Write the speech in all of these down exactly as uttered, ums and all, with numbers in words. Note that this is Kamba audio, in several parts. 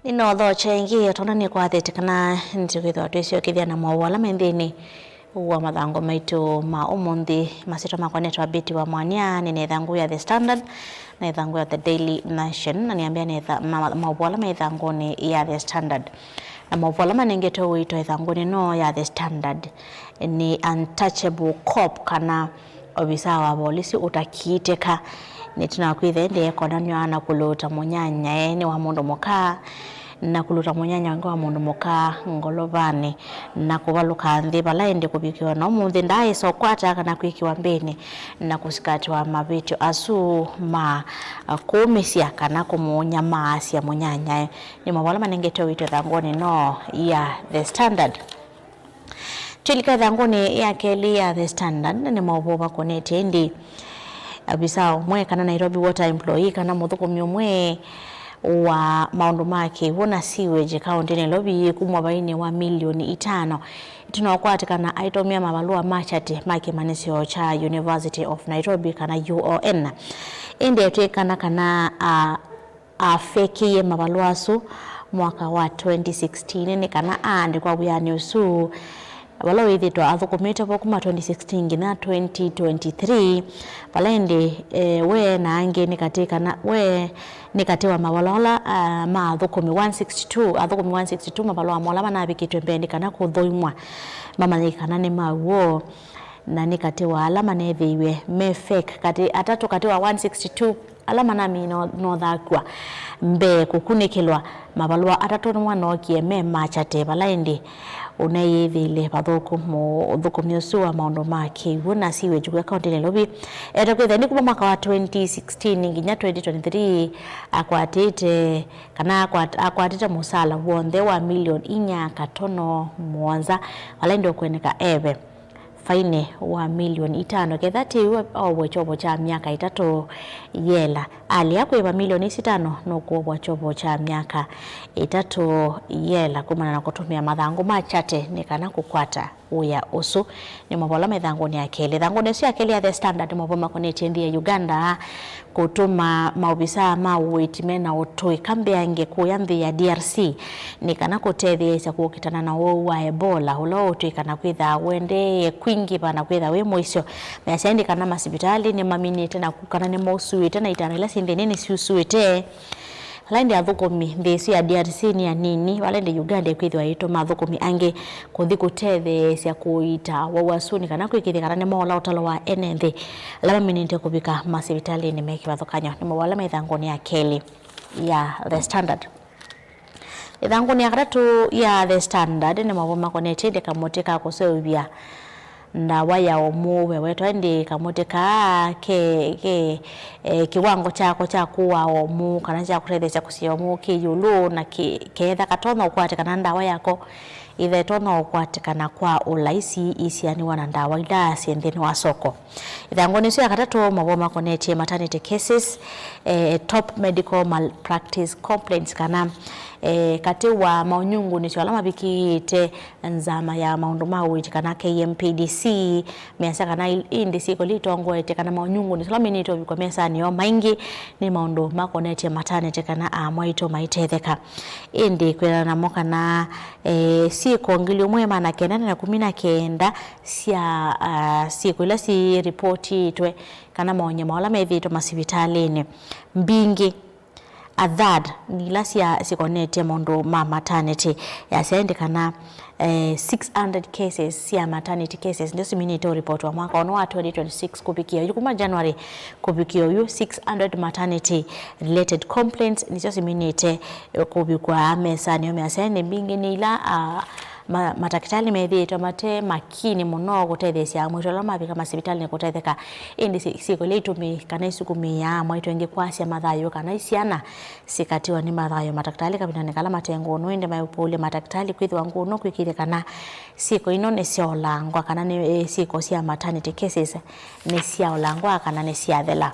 Nĩnoothokya ĩngĩ, o tondũ nĩkwathĩte kana nĩtũkwĩthĩwa twĩsyokethya na maũvoo ala me nthĩnĩ wa mathangũ maitũ ma ũmũnthĩ. Masyĩtwa makwa nĩtawa Betty wa Mwania, nĩ na ĩthangũ ya The Standard na ĩthangũ ya The Daily Nation, na nĩambĩa nĩ tha-, ma-, maũvoo ala me ĩthangũnĩ ya The Standard. Na maũvoo ala manengetwe ũito ĩthangũnĩ no ya The Standard nĩ untouchable cop, kana ovisaa wa volisi ũtakiitĩka. Nĩ ĩtina wa kwĩthĩa ĩndĩ ekonanw'a na kũlũũta mũnyanyae nĩ wa mũndũ mũka, na kũlũũta mũnyanya ũngĩ wa mũndũ mũka ngolovanĩ, na kũvalũka nthĩ vala ĩndĩ kũvikĩwa na ũmũnthĩ ndaaĩsa ũkwata kana kwĩkĩwa mbĩnĩ na kũsikatĩwa mavĩtyo asu ma kũũmĩsya kana kũmũnyamaasya mũnyanyae. Nĩ maũvoo ala manengetwe ũito ĩthangũnĩ no ya The Standard. Twĩlika ĩthangũnĩ ya kelĩ ya The Standard, nĩ maũvoo makonetye ĩndĩ ovisaa ũmwe kana Nairobi Water employee kana mũthũkũmi ũmwe wa maũndũ ma kĩw'ũ na sewage kaũntĩnĩ Nairobi kumw'a vainĩ wa milioni itano ĩtina wa kũkwatĩkana aitũmĩa mavalũa ma kyatĩ ma kĩmanyĩsyo kya University of Nairobi kana U O N. Ĩndĩ etw'ĩkana kana a, afekĩie mavalũa asu mwaka wa twenty sixteen nĩ kana aandĩkwa wĩanĩ ũsu, vala wĩthĩtwe athũkũmĩte vo kuma twenty sixteen nginya twenty twenty-three, vala ĩndĩ, eh, we na angĩ nĩ katĩ kana we nĩ katĩ wa mavalũa ala, ah, ma athũkũmi one sixty-two, athũkũmi one sixty-two mavalũa moo ala manavikĩtwe mbee nĩ kana kũthũimwa mamanyĩke kana nĩ ma w'o, na nĩ katĩ wa ala manethĩiwe me fake, katĩ, atatũ katĩ wa one sixty-two ala manamina ũthakw'a mbee kũkunĩkĩlwa. Mavalũa atatũ nĩmo manookie me ma kyatĩ, vala ĩndĩ ũneeyĩthĩile vathũku mũthũkũmi ũsu wa maũndũ ma kĩw'ũ na sewage kũya kaũntĩnĩ Nairobi. Etwa kwĩthĩa nĩ kuma mwaka wa twenty sixteen nginya twenty twenty-three akwatĩte, kana akwat-, akwatĩte mũsala w'onthe wa milioni inya katono mũonza, vala ĩndĩ ũkwoneka eve fainĩ wa milioni itano ketha tĩw'o aũvwe kyovo kya myaka ĩtatũ yela. Alea kũĩva milioni isu itano, nũkũovwa kyovo kya myaka ĩtatũ yela kumana na kũtũmĩa mathangũ ma kyatĩ nĩ kana kũkwata wĩa ũsu. Nĩ maũvoo ala me ĩthangũnĩ ya kelĩ. Ĩthangũnĩ ĩsu ya kelĩ ya The Standard, maũvoo makonetye nthĩ ya Uganda kũtũma maovisaa ma ũiiti me na ũtũĩka mbeange kũya nthĩ ya D R C nĩ kana kũtetheesya kũkitana na ũwau wa Ebola, ũla ũtw'ĩkana kwĩthaa ũendee kwingĩva na kwĩtha wĩ mũisyo. Measya ĩndĩ kana masivitalĩ nĩmaminĩte na ku-, kana nĩmausuĩte na itanda ila syĩ nthĩnĩ nĩsiusuĩte. Vala ĩndĩ athũkũmi nthĩ ĩsu ya D R C nĩ anini, vala ĩndĩ Uganda ĩkwĩthĩwa ĩitũma athũkũmi angĩ kũthi kũtetheesya kũiita ũwau asu nĩ kana kwĩkĩĩthya kana nĩmoola ũtalo wa ene nthĩ ala maminĩte kũvika masivitalĩnĩ me kĩvathũkany'o. Nĩ maũvoo ala me ĩthangũnĩ ya kelĩ ya The Standard. Ĩthangũnĩ ya katatũ ya The Standard nĩ maũvoo makonetye ĩndĩ kamũtĩ ka kũseũvya ndawa ya ũmũ. Wewetwa ĩndĩ kamũtĩ kaa ke, ke, e, kĩwango kyako kya kũaa ũmũ kana kya kũtetheesya kũsĩĩa ũmũ kĩ ĩũlũ na kĩ, ketha katonya ũkwatĩkana ndawa yako ĩtha ĩtonya ũkwatĩkana kwa ũlaisi ĩsianĩwa na ndawa ila syĩ nthĩnĩ wa soko. Ĩthangũnĩ ĩsu ya katatũ, maũvoo makonetye maternity cases, eh, top medical malpractice complaints, kana, eh, katĩ wa maũnyungunisyo ala mavikĩĩte nzama ya maũndũ ma ũiiti kana K M P D C, measya kana il-, ĩndĩ syĩko ila itongoetye kana maũnyungunisyo ala mainĩte ũvikwa mesanĩ yoo maingĩ nĩ maũndũ makonetye maternity kana aamwaitũ maitetheka. Ĩndĩ kwĩanana namo kana, eh, syĩko ngili ũmwe maana kenda na kũmi na kenda sya, ah, syĩko ila syĩripotitwe kana maũnyamũ ala methĩĩtwe masivitalĩnĩ. Mbingĩ, a third, nĩ ila sya, sikonetye maũndũ ma maternity. Yasya ĩndĩ kana, eh, six hundred cases sya maternity cases ndio siminĩte ũripotwa mwaka ũno wa twenty twenty-six kũvikĩa yu kuma January kũvikĩa yu, six hundred maternity related complaints nĩsyo siminĩte, eh, kũvikwa mesanĩ. Measya ĩndĩ mbingĩ nĩ ila, ah, ma-, matakĩtalĩ methĩĩtwe mate makini mũno kũtetheesya amwaitũ ala mavika masivitalĩnĩ kũtetheka. Ĩndĩ syĩ-, syĩko ila itũmĩĩ kana isukumĩĩaa amwaitũ aingĩ kwasya mathayũ kana isyana sikatiwa nĩ mathayũ. Matakĩtalĩ kavindanĩ kala mate ngũnũ, ĩndĩ maikũlya matakĩtalĩ kwĩthĩwa ngũnũ kwĩkĩĩthya kana syĩko ino nĩsyaolangwa kana nĩ, eh, syĩko sya maternity cases nĩsyaolangwa kana nĩsyathela.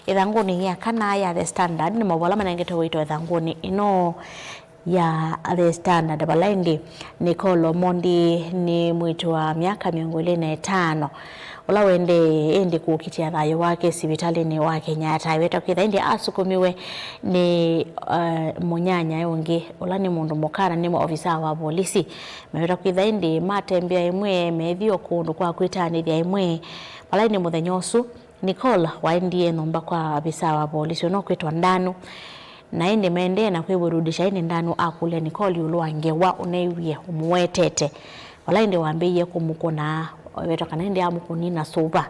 Ĩthangũnĩ ya kana ya The Standard nĩ maũvoo ala manengetwe ũito ĩthangũnĩ ĩno. ya The Standard, vala ĩndĩ Nicole Omondi nĩ mwĩĩtu wa myaka mĩongo ĩlĩ na ĩtano, ũla ũendee ĩndĩ kũkitĩa thayũ wake sivitalĩnĩ wa Kenyatta. Ĩweta kwĩtha ĩndĩ asũkũmiwe nĩ, eh, mũnyanyae ũngĩ, ũla nĩ mũndũ mũka na nĩ maovisaa wa volisi. Meweta kwĩtha ĩndĩ matembea ĩmwe, methi o kũndũ kwa kwĩtanĩthya ĩmwe. Vala ĩndĩ mũthenya ũsu, Nicole waendie nyũmba kwa avisaa wa volisi ũna ũkwĩtwa Ndanu, na ĩndĩ maendee na kwĩvurudisha, ĩndĩ Ndanu akũlya Nicole ĩũlũ wa ngewa ũneewie ũmũwetete. Vala ĩndĩ wambĩĩie kũmũkũna, wetwa kana ĩndĩ amũkũnie na suva,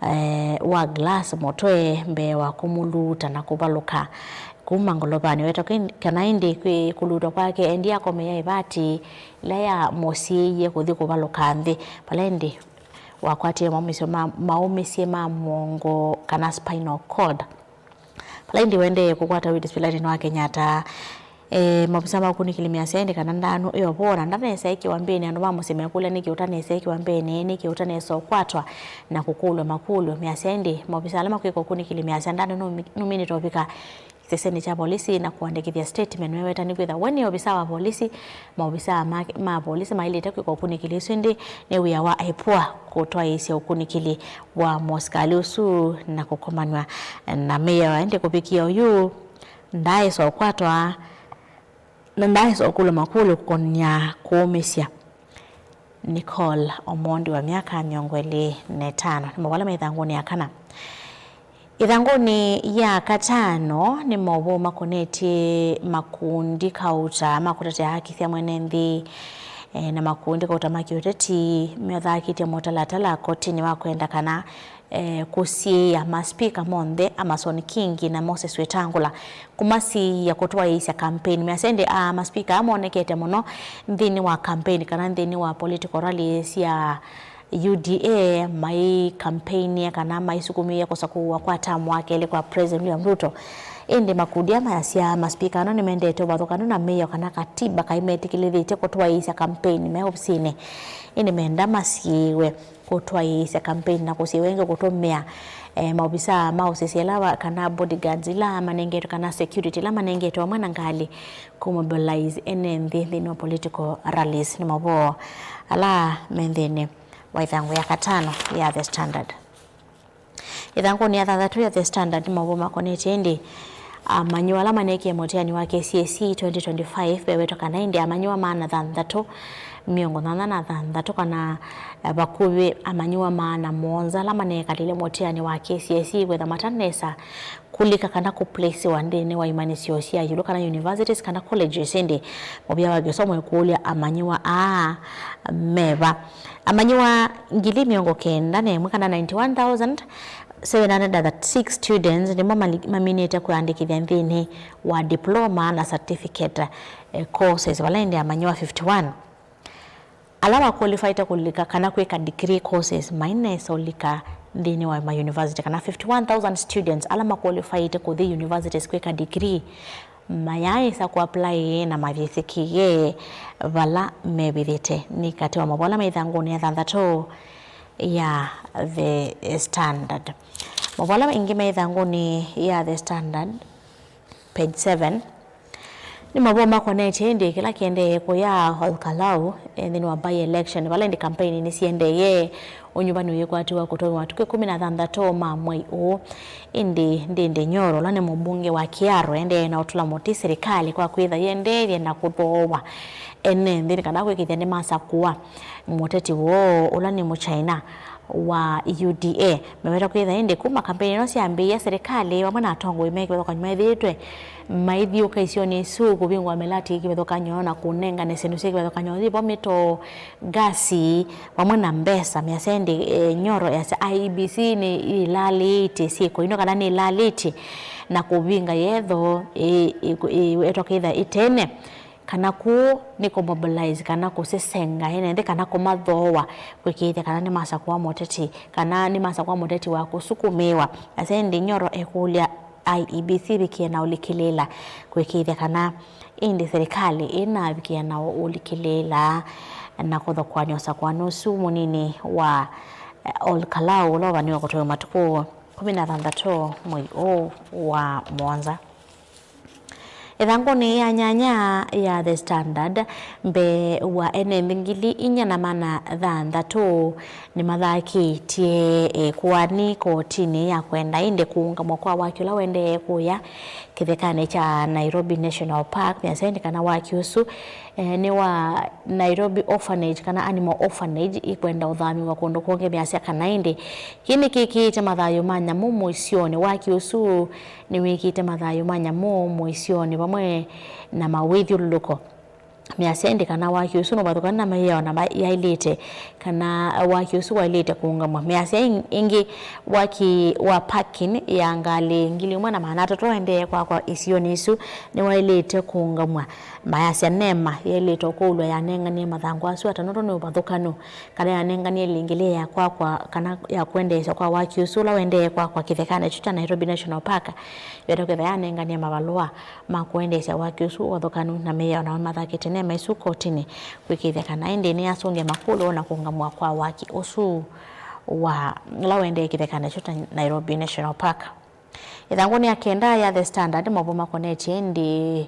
eh, wa glass mũtwe mbee wa kũmũluta na kũvalũka kuma ngolovanĩ. Wetwa kana ĩndĩ kwĩ kũlutwa kwake, endie akomea ĩvati ĩla yamũsiĩĩie kũthi kũvalũka nthĩ, vala ĩndĩ wakwatie maũmĩsyo ma, maũmĩsye ma mũongo kana spinal cord. Vala ĩndĩ waendee kũkwata ũiiti sivitalĩnĩ wa Kenyatta, eh, maovisaa ma ũkunĩkĩli measya ĩndĩ kana Ndanu ĩ o vo na ndanesa ĩkĩwa mbeenĩ. Andũ ma mũsyĩ mekũlya nĩkĩ ũtanesa ĩkĩwa mbeenĩ, nĩkĩ ũtanesa ũkwatwa na kũkũlw'a makũlyo. Measya ĩndĩ maovisaa ala makwĩka ũkunĩkĩli measya Ndanu nũmi-, nũminĩte ũvika kĩsesenĩ kya volisi na kũandĩkĩthya statement. Meweta nĩkwĩtha we nĩ ovisa wa volisi. Maovisa ma, ma volisi maĩlĩte kwĩka ũkunĩkĩli ũsu, ĩndĩ nĩ wĩa wa ĩpũa kũtwaĩĩsya ũkunĩkĩli wa mũsikalĩ ũsu na kũkomanw'a na mĩao. Ĩndĩ kũvikĩa oyu, ndaaĩsa ũkwatwa na ndaaĩsa ũkũlw'a makũlyo kũkonia kũũmĩsya Nicole Omondi wa myaka mĩongo ĩlĩ na ĩtano. Nĩ maũvoo ala me ĩthangũnĩ ya kana. Ĩthangũnĩ ya katano nĩ maũvoo makonetye makundi kauta ma kũtetea haki sya mwene nthĩ, eh, na makundi kauta ma kĩũteti meũthakĩtye mũtalatala kotinĩ wa kwenda kana eh, kũsiĩĩa maspika monthe Amason Kingi na Moses Wetangula kũmasiĩĩa kũtwaĩĩsya kampeini. Measya ĩndĩ a maspika aa monekete mũno nthĩnĩ wa kampeini kana nthĩnĩ wa political rally sya U D A, mai campaign kana maisukumĩĩe kũsakũwa kwa term wa kelĩ kwa President William Ruto. Ĩndĩ makundi aa mayasya maspika ano nĩmendete ũvathũkanu na mĩao kana katiba kaimetĩkĩlĩthĩtye kũtwaĩĩsya kampeini me ovisinĩ. Ĩndĩ menda masiĩĩwe kũtwaĩĩsya kampeini na kũsiĩĩwa ĩngĩ kũtũmĩa, eh, maovisaa ma ũsisi ala wa, kana bodyguards ila manengetwe, kana security ila manengetwe, vamwe na ngalĩ kũmobilize ene nthĩ nthĩnĩ wa political rallies. Nĩ maũvoo ala me nthĩnĩ wa ĩthangũ ya katano ya The Standard. Ĩthangũnĩ ya thanthatũ ya The Standard, nĩ maũvoo makonetye ĩndĩ amanyĩw'a ala maneekie mũtiani wa K C S E twenty twenty-five. Vewetwa kana ĩndĩ amanyĩw'a maana thanthatũ mĩongo nyanya na thanthatũ, kana, eh, vakuvĩ amanyĩw'a maana mũonza ala maneekalile mũtiani wa K C S E kwĩtha matanesa kũlika kana kũplesiwa nthĩnĩ wa imanyĩsyo sya ĩũlũ kana universities kana colleges. Ĩndĩ mũvĩa wa kĩsomo ĩkũlya amanyĩw'a aa meva? Amanyĩw'a ngili mĩongo kenda na ĩmwe kana ninety-one thousand seven hundred and thirty-six students nĩmo mali-, maminĩte kwĩandĩkĩthya nthĩnĩ wa diploma na certificate, eh, courses, vala ĩndĩ amanyĩw'a fifty-one ala maqualifaĩte kũlika kana kwĩka degree courses mainesa ũlika nthĩnĩ wa ma university, kana fifty-one thousand students ala maqualifaĩte kũthi universities kwĩka degree mayaaĩsa kũapply na mavyĩsĩkĩe vala mevithĩte. Nĩ katĩ wa maũvoo ala me ĩthangũnĩ ya thanthatũ ya The Standard. Maũvoo ala ĩngĩ me ĩthangũnĩ ya The Standard, page seven, nĩ maũvoo makonetye ĩndĩ kĩla kĩendee kũya Ol Kalou, eh, nthĩnĩ wa by-election, vala ĩndĩ kampeini nĩsiendee. Ũnyuvani ũyĩkwatiwa kũtonywa matukũ ĩkũmi na thanthatũ ma mwei ũũ. Ĩndĩ Ndindi Nyoro, ũla nĩ mũmbunge wa Kiharu, endee na ũtũla mũtĩ silikalĩ kwa kwĩtha yĩendeethya na kũthooa ene nthĩ nĩ kana kwĩkĩĩthya nĩmasakũa mũteti woo ũla nĩ Mũchina wa U D A. Meweta kwĩtha ĩndĩ kuma kampeini ino syambĩĩa, silikalĩ vamwe na atongoi me kĩvathũkany'o methĩĩtwe maithiũka isionĩ isu kũvingũa mĩlatĩ ya kĩvathũkany'o na kũnengane syĩndũ sya kĩvathũkany'o, yĩvo mĩtoo, ngasi, vamwe na mbesa. Measya ĩndĩ, eh, Nyoro easya I E B C nĩ ĩlaalĩĩtye syĩko ino kana nĩlaalĩtye na kũvinga yetho ĩ-, ĩ-, ĩ-, ĩwetwa kwĩtha ĩtene, kana kũu nĩ kũmobilize kana kũsesenga ene nthĩ kana kũmathooa kwĩkĩĩthya kana nĩmasakũa mũteti, kana nĩmasakũa mũteti wa kũsukumĩĩwa. Asya ĩndĩ Nyoro ekũlya I E B C ĩvikĩe na ũlikĩlĩĩla kwĩkĩĩthya kana ĩndĩ silikalĩ ĩnavikĩa na ũlikĩlĩĩla na kũthokoany'a ũsakũani ũsu mũnini wa, eh, Ol Kalou, ũla ũvaniwe kũtwaĩwa matukũ kũmi na thanthatũ mwei ũũ wa mũonza. Ĩthangũnĩ ya nyanya ya The Standard, mbee wa ene nthĩ ngili inya na maana thanthatũ nĩmathakĩtye ĩkoani kotinĩ ya kwenda ĩndĩ kũũngamw'a kwa waki ũla ũendee kũya kĩthekanĩ kya Nairobi National Park. Measya ĩndĩ kana waki ũsu eh, nĩ wa Nairobi Orphanage kana Animal Orphanage ĩkwenda ũthamĩw'a kũndũ kũngĩ. Measya kana ĩndĩ kĩĩ nĩkĩkĩĩte mathayũ ma nyamũ mũisyonĩ. Waki ũsu nĩwĩkĩte mathayũ ma nyamũ mũisyonĩ vamwe na mawĩthyũlũlũko. Measya ĩndĩ kana waki ũsu nũvathũkanu na mĩao na ma-, yaĩlĩte, kana waki ũsu waĩlĩte kũũngamw'a. Measya ĩng-, ĩngĩ waki wa parking ya ngalĩ ngili ĩmwe na maana atatũ waendee kwakwa isionĩ isu nĩwaĩlĩte kũũngamw'a. Mayasya NEMA yaĩlĩte ũkũlw'a yanenganie mathangũ asu ata nũndũ nĩ ũvathũkanu, kana yanenganie ĩlĩngĩlĩe ya kwakwa kana ya kwendeesya kwa waki ũsu ũla ũendee kwakwa kĩthekanĩ kyu kya Nairobi National Park, yenda kwĩtha yanenganie mavalũa ma kũendeesya waki ũsu ũvathũkanu na mĩao nao mathakĩte NEMA ĩsu kotinĩ kwĩkĩĩthya kana ĩndĩ nĩyasũngĩa makũlyo na kũũngamw'a kwa waki ũsu wa ũla ũendee kĩthekanĩ kyu kya Nairobi National Park. Ĩthangũnĩ ya kenda ya The Standard, maũvoo makonetye ĩndĩ,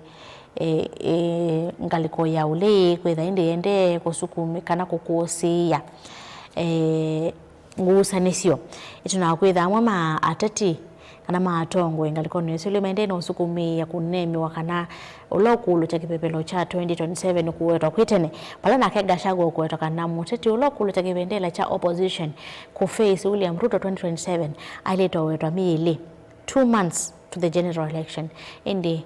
e, e, ngalĩko ya ũlei kwĩtha ĩndĩ yendee kũsukumi kana kũkũsĩĩa, e, ngusanĩsyo. Ĩtina wa kwĩtha amwe ma ateti kana ma atongoi ngalĩkonĩ ĩsu ĩlĩ maendee na ũsukumĩĩa kũnemĩwa kana ũla ũkũlũkya kĩpepelo kya twenty twenty-seven kũwetwa kwĩ tene, vala nake Gachagua ũkũwetwa kana mũteti ũla ũkũlũkya kĩvendela kya opposition kũ face William Ruto twenty twenty-seven aĩlĩte ũwetwa myei ĩlĩ, two months to the general election. Ĩndĩ,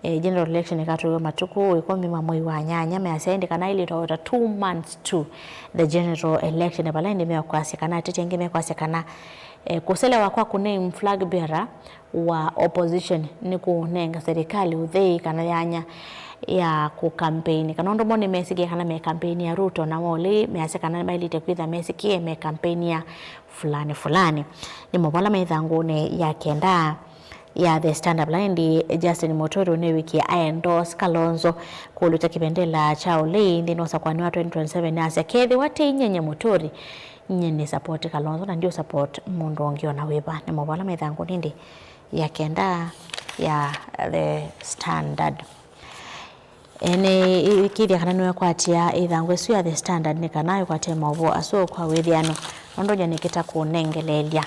eh, general election ĩkatwĩwa matukũ ĩkũmi ma mwei wa nyanya, measya ĩndĩ kana aĩlĩte ũwetwa two months to the general election, vala ĩndĩ mekwasya kana, ateti angĩ mekwasya kana, eh, kũselewa kwa kũname flag bearer wa opposition nĩ kũnenga serikali ũthei kana yanya ya kũkampeini, kana ũndũ mo nĩmesĩkĩe kana me kampeini ya Ruto, na mo ũlĩ measya kana maĩlĩte kwĩtha mesĩkĩe me kampeini ya fulani fulani. Nĩ maũvoo ala me ĩthangũnĩ ya kenda ya The Standard, vala ĩndĩ Justin Muturi ũnĩwĩkie a endorse Kalonzo kũlũkya kĩvendela kya ũlei nthĩnĩ wa ũsakũani wa twenty twenty-seven, asya, kethĩwa ti nyie, nyie Muturi, nyie nĩ support Kalonzo na ndiũ support mũndũ ũngĩ ona wĩva. Nĩ maũvoo ala me ĩthangũnĩ ĩndĩ ya kenda ya The Standard. Ene ĩkĩĩthya kana nĩwekwatĩa ĩthangũ ĩsu ya The Standard nĩ kana ĩkwatĩe maũvoo asu kwa wĩthĩano, nũndũ nyie nĩkĩta kũnengeleelya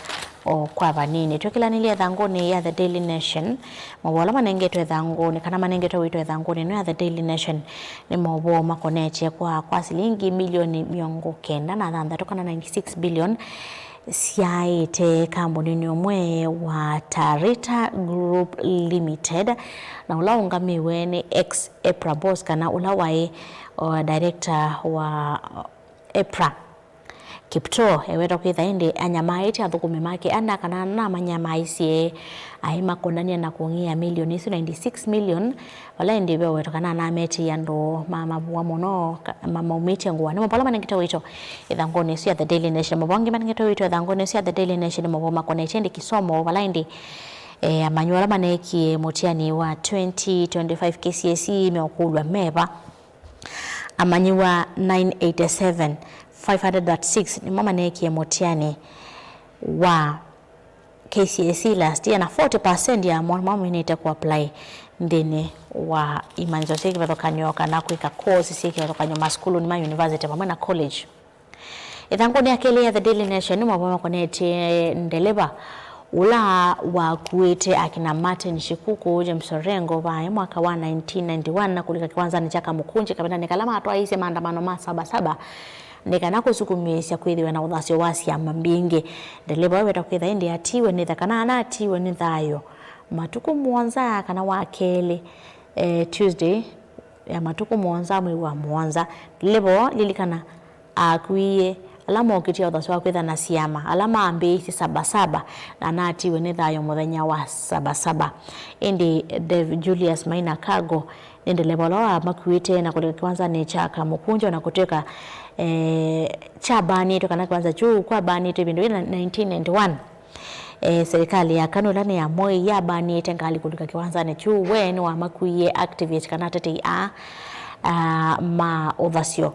o kwa vanini. Twĩkĩlanĩlye ĩthangũnĩ ya The Daily Nation, maũvoo ala manengetwe ĩthangũnĩ kana manengetwe wĩto ĩthangũnĩ ĩno ya The Daily Nation nĩ maũvoo makonetye kwa, kwa silingi milioni mĩongo kenda na thanthatũ kana ninety-six billion syaĩte kambuninĩ ũmwe wa Tarita Group Limited, na ũla ũngamĩwe nĩ ex EPRA boss, kana ũla waĩ, o, director wa EPRA. Kiptoo ewetwa kwĩtha ĩndĩ anyamaĩtye athũkũmi make ana kana namanyamaisye aĩ makonania na kũng'ĩa milioni isu ninety-six million, vala ĩndĩ ve ũwetwa kana nametĩie andũ ma mavũa mũno, ka-, ma-, maumĩtye ngũa. Nĩ maũvoo ala manengetwe wĩto ĩthangũnĩ ĩsu ya The Daily Nation. Maũvoo angĩ manengetwe wĩto ĩthangũnĩ ĩsu ya The Daily Nation nĩ maũvoo makonetye ĩndĩ kĩsomo, vala ĩndĩ, eh, amanyĩw'a ala maneekie mũtiani wa twenty twenty-five K C S E meũkũlw'a meva. Amanyĩw'a nine eighty-seven, five hundred thirty-six nĩmo maneekie mũtiani wa K C S E last year, na forty percent yamo nĩmo maminĩte kũapply nthĩnĩ wa imanyĩsyo syĩ kĩvathũkany'o kana kwĩka course syĩ kĩvathũkany'o masukulunĩ ma university vamwe na college. Ĩthangũnĩ ya kelĩ ya The Daily Nation nĩ maũvoo makonetye ndeleva ũla wakuĩte akina Martin Shikuku, James Orengo, vaĩ mwaka wa nineteen ninety-one na kũlika kĩwanzanĩ kya Kamukunji kavindanĩ kala matwaĩĩsye maandamano ma Saba Saba nĩ kana kũsukumĩĩsya kwĩthĩwe na ũthasyo wa syama mbingĩ. Ndeleva ũyũ wetwa kwĩtha ĩndĩ atiiwe nĩ tha-, kana anatiiwe nĩ thayũ matukũ mũonza kana wa kelĩ, eh, Tuesday ya matukũ mũonza mwei wa mũonza. Ndeleva ũũ, lilikana, akuie ala mokĩtye ũthasyo wa kwĩtha na syama, ala mambĩĩisye Saba Saba, na anatiiwe nĩ thayũ mũthenya wa Saba Saba. Ĩndĩ Dev Julius Maina Kago nĩ ndeleva ũla wamakuĩte na kũlika kĩwanzanĩ kya Kamukunji, o na kũtw'ĩka, eh, kyabanĩtwe kana kĩwanza kyu kwabanĩtwe ĩvinda yĩu na nineteen ninety-one. Eh, serikali ya KANU ĩla nĩ ya Moi yabanĩte ngalĩ kũlika kĩwanzanĩ kyu. We nĩwamakuie activist kana atetei aa, ah, ma ũthasyo.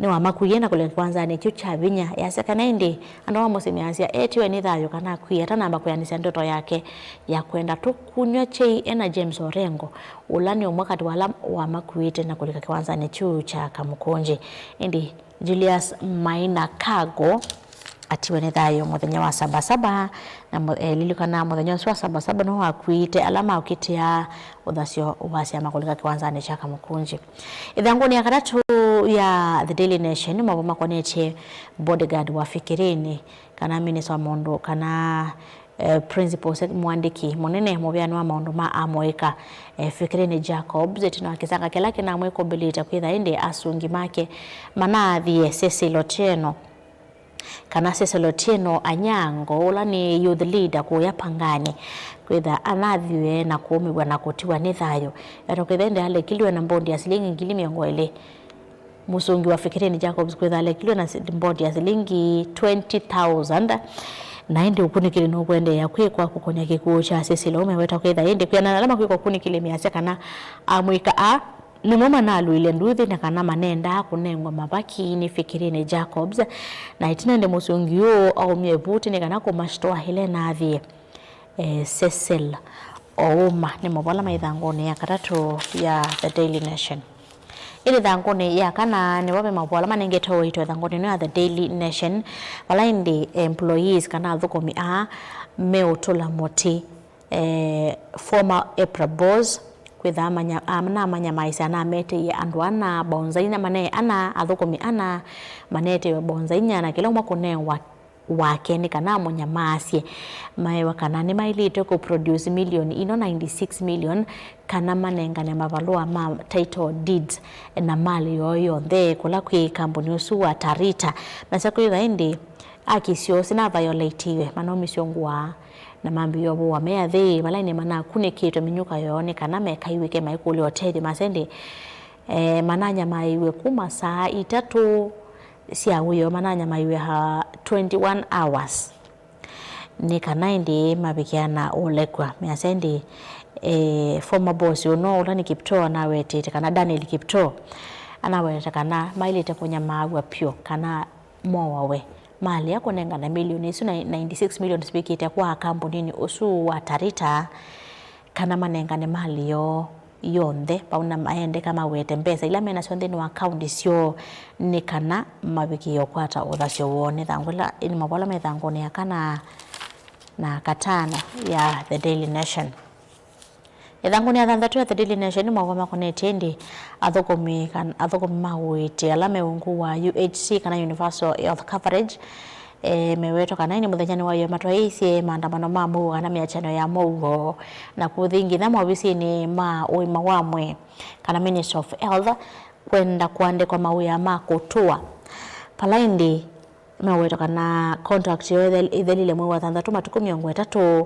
nĩwamakuie na kũlika kĩwanzanĩ kyu kya vinya. Yasya kana ĩndĩ andũ ma mũsyĩ measya etiwe nĩ thayũ kana akwie atanamba kwĩanĩsya ndoto yake ya kwenda tũkunyw'a kyei e na James Orengo, ũla nĩ ũmwe katĩ wa ala wamakuĩte na kũlika kĩwanzanĩ kyu kya Kamukunji. Ĩndĩ Julius Maina Kago atiwe nĩ thayũ mũthenya wa Sabasaba, na mũ- eh, lilikana mũthenya ũsu wa Sabasaba nĩwe wakuĩte ala maũkitĩa ũthasyo wa syama kũlika kĩwanzanĩ kya Kamukunji. Ĩthangũnĩ ya katatũ ya The Daily Nation, mavũ makonetye bodyguard wa Fikirini, kana minista wa maũndũ, kana eh, principal sec- mũandĩki mũnene mũvĩanĩ wa maũndũ ma amũika, eh, Fikirini Jacobs, ĩtina wa kĩsanga kĩla kĩnamwĩkũmbĩlĩte kwĩtha ĩndĩ asungi make manaathie Cecil Otieno, kana Cecil Otieno Anyango, ũla nĩ youth leader kũya Pangani, kwĩtha anathiwe na kũũmĩw'a na kũtiwa nĩ thayũ. Etakwĩtha ĩndĩ alekilwe na mbondi ya silingi ngili mĩongo ĩlĩ. Mũsungi wa Fikirini Jacobs kwĩtha alekilwe na si- mbondi ya silingi twenty thousand, na ĩndĩ ũkunĩkĩli nũkũendeea kwĩkwa kũkonya kĩkw'ũ kya Cecil. Ũmeweta kwĩtha ĩndĩ kwĩanana na ala makwĩka ũkunĩkĩli measya kana amũika aa nĩmo manalũile nduthi na kana manendaa kũnengwa mavaki nĩ Fikirini Jacobs, na ĩtina ĩndĩ mũsungi ũũ aumie ĩvuti nĩ kana kũmashitoa ĩla ĩnaathie. Eh, Cecil Ouma nĩ mavũ ala me ĩthangũnĩ ya katatũ ya The Daily Nation. Ĩndĩ ĩthangũnĩ ya kana nĩvo ve mavũ ala manengetwe ũito ĩthangũnĩ ĩno ya The Daily Nation, vala ĩndĩ employees kana athũkũmi aa meũtũla mũtĩ, eh, former EPRA boss, kwĩtha amanya- anamanyamaisya, anameteie andũ ana, bonza inya mane ana, athũkũmi ana manetewe bonza inya, na kĩla ũmwe kũnewa wake nĩ kana amũnyamaasye. Maewa kana nĩmaĩlĩte kũ produce milioni ino ninety six million kana manengane mavalũa ma title deeds na malĩ yoo yonthe kũla kwĩ kambuni ũsu wa Tarita. Masya kwĩtha ĩndĩ aki syoo sina violatiwe, manaumisye ngũa na mambĩĩa ũvũa me athei vala ĩndĩ manakunĩkĩtwe mĩnyũka yoo nĩ kana mekaiw'ĩke maikũlya ũtethyo. Masya ĩndĩ, eh, mananyamaĩiw'e kuma saa itatũ sya wĩoo, mananyamaiwe ha twenty-one hours nĩ kana ĩndĩ mavikĩana ũlekw'a. Measya ĩndĩ, eh, former boss ũno ũla nĩ Kiptoo anawetete kana Daniel Kiptoo anawetete kana maĩlĩte kũnyamaaw'a pyũ kana moawe, malea kũnengane milioni isu na ninety-six million sivikĩte kwa kambuninĩ ũsu wa Tarita, kana manengane malĩ yoo yonthe, vau na maendeka mawete mbesa ila menasyo nthĩnĩ wa akaunti syoo nĩ kana mavikĩe ũkwata ũthasyo woo. Nĩ thangũ ĩla, nĩ mavũ ala me thangũnĩ ya kana na katano ya The Daily Nation. Ĩthangũnĩ ya thanthatũ ya The Daily Nation nĩ mavũ makonetye ĩndĩ athũkũmi kan- athũkũmi ma ũiiti ala me ungu wa U H C kana Universal Health Coverage, e, mewetwa kana ĩndĩ mũthenyanĩ wa ĩyo matwaĩĩsye maandamano ma mũuo kana mĩatianĩo ya mũuo na kũthi nginya maovisinĩ ma ũima wa mwĩĩ kana Ministry of Health kwenda kũandĩkwa mawĩa ma kũtũa. Vala ĩndĩ mewetwa kana contract yoo ĩthelile mwei wa thanthatũ matukũ mĩongo ĩtatũ,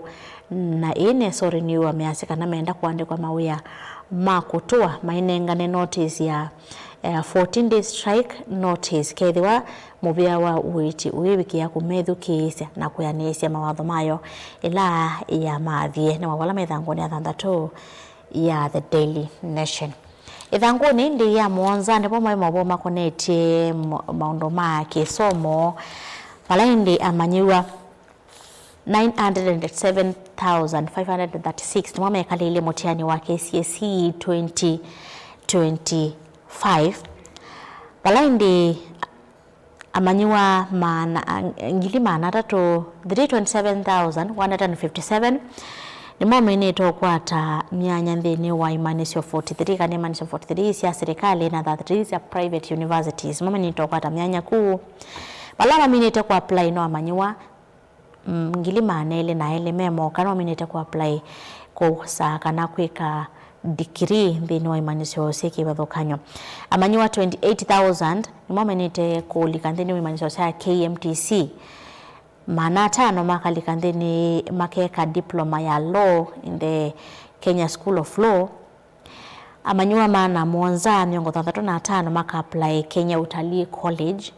na ĩĩ nesori nĩwa measya kana menda kũandĩkwa mawĩa ma kũtũa mainengane notice ya, eh, fourteen day strike notice kethĩwa mũvĩa wa ũiiti ũivikĩa kũmethukĩĩsya na kwĩanĩĩsya mawatho mayo ĩla yamathie. Nĩ mavũ ala me ĩthangũnĩ ya thanthatũ ya The Daily Nation. Ĩthangũnĩ ĩndĩ ya mũonza nĩvo maĩ mavũ makonetye mo- maũndũ ma kĩsomo, vala ĩndĩ amanyĩw'a nine hundred and seven thousand five hundred and thirty-six nĩmo mekalĩlye mũtiani wa K C S E twenty twenty-five, vala ĩndĩ amanyĩw'a maana, ngili maana atatũ, three twenty-seven thousand one hundred and fifty-seven, nĩmo mainĩte ũkwata myanya nthĩnĩ wa imanyĩsyo forty-three, kana imanyĩsyo forty-three sya silikalĩ na thirty-three sya private universities. Nĩmo mainĩte ũkwata myanya kũu. Vala maminĩte kũ apply no amanyĩw'a mm, ngili maana elĩ na elĩ me moka nĩmo mainĩte kũ apply kũsaa kana kwĩka degree nthĩnĩ wa imanyĩsyo syĩ kĩvathũkany'o. Amanyĩw'a twenty-eight thousand nĩmo mainĩte kũlika nthĩnĩ wa imanyĩsyo sya K M T C. Maana atano makalika nthĩnĩ makeka diploma ya law in the Kenya School of Law. Amanyĩw'a maana mũonza mĩongo thanthatũ na atano maka apply Kenya Utalii College.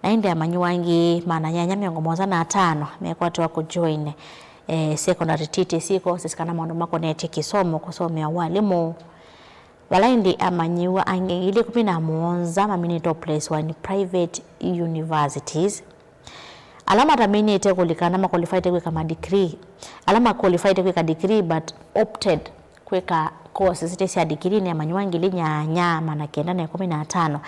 Na ĩndĩ amanyĩw'a angĩ maana nyanya mĩongo mũonza na atano mekwatĩwa kũ join, eh, secondary T T C courses kana maũndũ makonetye kĩsomo, kũsomea ũalimũ. Vala ĩndĩ amanyĩw'a angĩ ngili ĩkũmi na mũonza maminĩte ũplacewa nĩ private universities. Ala mataminĩte kũlikana makwalifaĩte kwĩka ma degree, ala makwalifaĩte kwĩka degree but opted kwĩka courses ite sya degree nĩ amanyĩw'a ngili nyanya maana kenda na ĩkũmi na atano.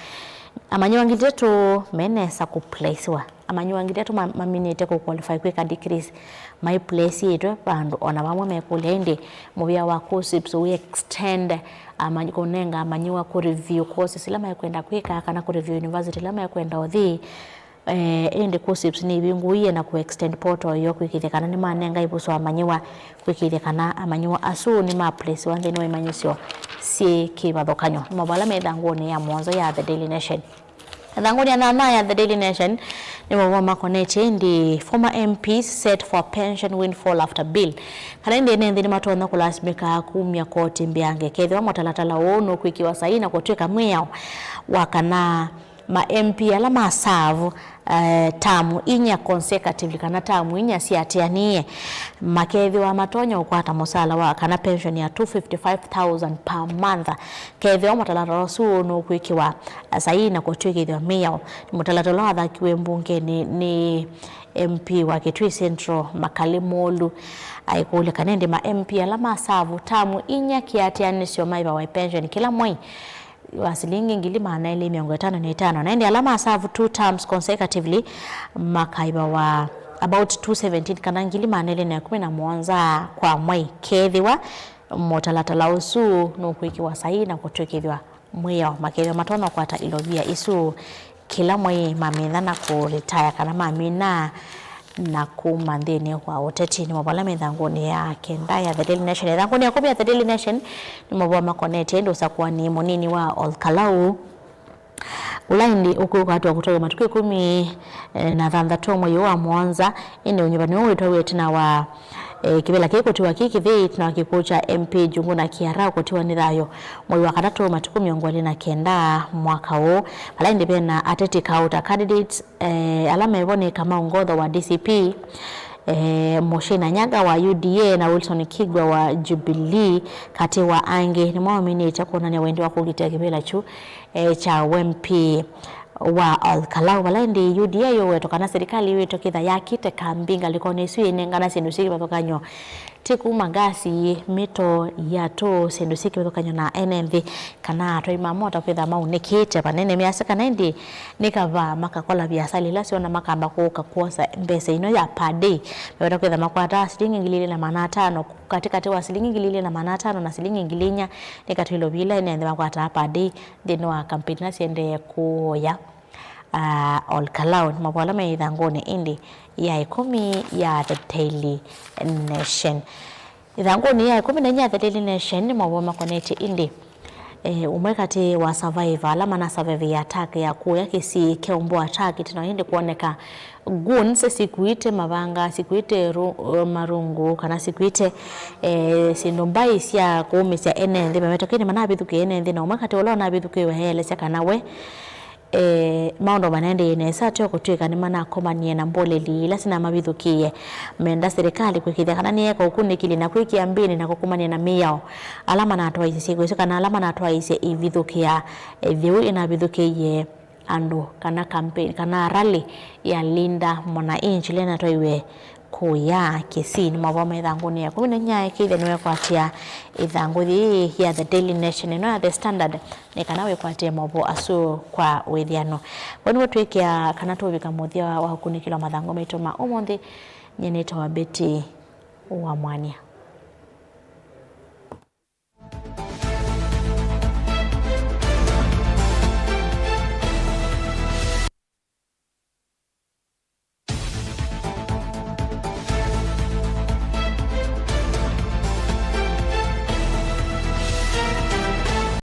Amanyĩw'a ngili itatũ menesa kũplacewa. Amanyĩw'a ngili itatũ ma- maminĩte kũqualify kwĩka degrees maiplaceĩtwe vandũ ona vamwe mekũlya, ĩndĩ mũvĩa wa KUCCPS ũi extend amanyi- kũnenga amanyĩw'a kũreview courses ila mekwenda kwĩka kana kũreview university ila mekwenda ũthi. Eh, ĩndĩ KUCCPS nĩvingũie na kũextend portal yoo kwĩkĩthya kana nĩmanenga ivusũ amanyĩw'a kwĩkĩthya kana amanyĩw'a asu nĩmaplacewa nthĩnĩ wa imanyĩsyo syĩ kĩvathũkany'o. Nĩ maũvoo ala me ĩthangũnĩ ya mũonza ya The Daily Nation. Ĩthangũnĩ ya nyanya ya The Daily Nation nĩ maũvoo makonetye ĩndĩ former M Ps set for pension windfall after bill, kana ĩndĩ ene nthĩ nĩmatonya kũlasimĩka kumya koti mbeange kethĩwa mũtalatala ũũ nũkwĩkĩwa saii na kũtw'ĩka mwĩao wa kana ma M P ala ma serve, eh, tamu inya consecutively kana tamu inya siatĩanĩe makethĩwa matonya ũkwata mũsala wa kana pension ya two fifty five thousand per month kethĩwa mũtalatala ũsu nũkwĩkĩwa saii na kũtw'ĩkĩthw'a mĩao. Nĩ mũtalatala ũla wathakiwe mbungenĩ nĩ M P wa Kitui Central Makali Mulu aikũlya kana ĩndĩ ma M P ala ma serve tamu inya kĩatĩanĩsyo maĩvawa pension kĩla mwei wa silingi ngili maana elĩ mĩongo ĩtano na itano, na ĩndĩ ala ma serve two terms consecutively makaĩvawa about two seventeen kana ngili maana elĩ na ĩkũmi na mũonza kwa mwei kethĩwa mũtalatala ũsu nũkwĩkĩwa saii na kũtw'ĩkĩthw'a mwĩao. Makethĩwa matonya kũkwata ilovia isu kĩla mwei mamina na kũretaya kana mamina na kuma nthĩnĩ wa ũteti. Nĩ maũvoo ala me ĩthangũnĩ ya kenda ya The Daily Nation. Ĩthangũnĩ ya ĩkũmi ya The Daily Nation nĩ maũvoo makonetye ĩndĩ ũsakũani mũnini wa Ol Kalou ũla ĩndĩ ũkwĩkwatw'a kũtavya matukũ ĩkũmi na thanthatũ mwei ũũ wa mũonza, ĩndĩ ũnyuvani ũũ wĩtwaĩwe ĩtina wa, eh, kĩvĩla kĩĩ kũtiwa kĩ kĩthei ĩtina wa kĩkw'ũ kya M P Njuguna Kiara kũtiwa nĩ thayũ mwei wa katatũ matukũ mĩongo ĩlĩ na kenda mwaka ũũ, vala ĩndĩ vena ateti kauta candidates eh, ala mevo nĩ Kamau Ngotho wa D C P, eh, Muchina Nyaga wa U D A na Wilson Kigwa wa Jubilee, katĩ wa angĩ, nĩmaũminĩte kwonany'a wendi wa kũkitĩa kĩvĩla kyu, eh, kya ũ M P wa Ol Kalou, vala ĩndĩ U D A yũwetwa kana silikalĩ yĩw'ĩtwe kwĩtha yakĩte kambi ngalĩkonĩ ĩsu yĩnengana syĩndũ syĩ kĩvathũkany'o. Ti kuma ngasi, mĩto, iatũ, syĩndũ syĩ kĩvathũkany'o na ene nthĩ, kana atwai ma mota kwĩtha maunĩkĩte vanene. Measya kana ĩndĩ nĩ kavaa makakola viasala ila syona makamba kũka kwosa mbesa ino ya per day. Meweta kwĩtha makwataa silingi ngili ilĩ na maana atano, katĩkatĩ wa silingi ngili ilĩ na maana atano na silingi ngili inya nĩ katw'ĩlo ila ene nthĩ makwataa per day nthĩnĩ wa kampeni ila siendee kũũya. Ah, Ol Kalou nĩ maũvoo ala me ĩthangũnĩ ĩndĩ ya ĩkũmi ya The Daily Nation. Ĩthangũnĩ ya ĩkũmi na inya ya The Daily Nation nĩ maũvoo makonetye ĩndĩ, eh, ũmwe katĩ wa survivor ala mana survive attack ya kũya kĩsii kya Umbo attack ĩtina ĩndĩ kwoneka goons sikuĩte mavanga, sikuĩte ru-, marungu kana sikuĩte, eh, syĩndũ mbai sya kũũmĩsya ene nthĩ. Maweta kana manavithũkĩe ene nthĩ, na ũmwe katĩ ũla ũnavithũkĩwe eelesya kana we Eh, maũndũ manaendeeie nesa ateo kũtw'ĩka nĩmanakomanie na mbũlĩli ila sinamavithũkĩie. Menda silikalĩ kwĩkĩĩthya kana nĩyeeka ũkunĩkĩli na kwĩkĩa mbĩnĩ na kũkomania na mĩao ala manatwaisye syĩko isu kana ala manatwaisye ivithũkĩa, eh, yĩu ĩnavithũkĩie andũ kana campaign kana rally ya Linda Mwananchi ĩla ĩnatwaiwe kũya Kisii. Nĩ maũvoo ma ĩthangũnĩ ya ĩkũmi na inya. Ĩkĩĩthya nĩwekwatĩa ĩthangũ yĩĩ ya The Daily Nation ĩno ya The Standard nĩ kana wĩkwatĩe maũvoo asu kwa wĩthyano. Vau nĩvo twĩkĩa kana tũũvika mũthya wa ũkunĩkĩlo wa mathangũ maitũ ma ũmũnthĩ. Nyie nĩtawa Betty wa Mwania.